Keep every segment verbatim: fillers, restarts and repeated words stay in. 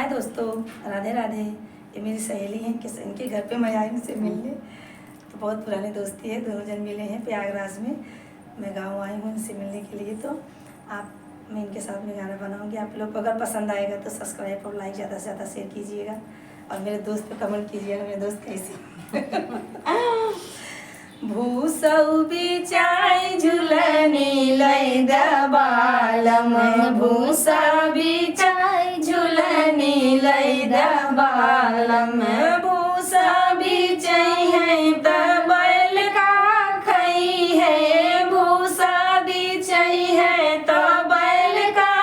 दोस्तों, राधे राधे। ये मेरी सहेली हैं, किस, इनके घर पे मैं आई उनसे मिलने। तो बहुत पुरानी दोस्ती है, दोनों जन मिले हैं प्रयागराज में। मैं गाँव आई हूँ इनसे मिलने के लिए। तो आप, मैं इनके साथ में गाना बनाऊँगी। आप लोग को अगर पसंद आएगा तो सब्सक्राइब और लाइक ज़्यादा से ज़्यादा शेयर कीजिएगा और मेरे दोस्त पे कमेंट कीजिएगा, मेरे दोस्त कैसी। भूसौ बिचाई झुलनी लैदा बालम, भूसा बिचाई झुलनी लैदा बालम। भूसा बिचइहैं त बैल का खइहैं, भूसा बिचइहैं त बैल का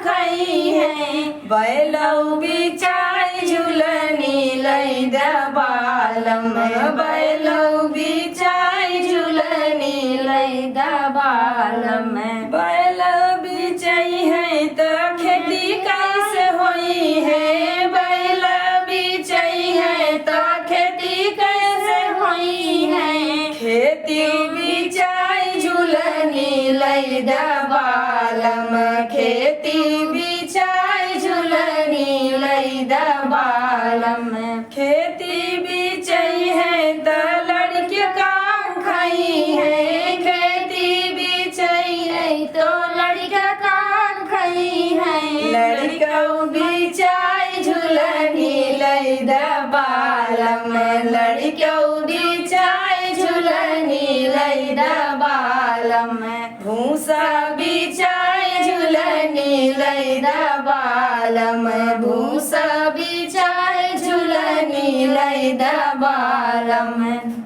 खइहैं। बैलौ बिचाई झुलनी लैदा बालम, बैलौ बिचाई झुलनी लैदा बालम। बैल बिचइहैं त खेती कैसे होइहैं, बैल बिचइहैं त खेती कैसे होइहैं। खेती बिचाई झुलनी लैदा बालम, खेती बिचाई झुलनी लैदा बालम। खेती बिचइहैं त लड़िका कान खइहैं, खेती बिचइहैं त लड़िका कान खइहैं। लड़िकौ बिचाई झुलनी लैदा बालम, लड़िकौ बिचाई झुलनी लैदा बालम। भूसा बिचाई झुलनी लैदा बालम, भूसा बिचाई झुलनी लैदा बालम।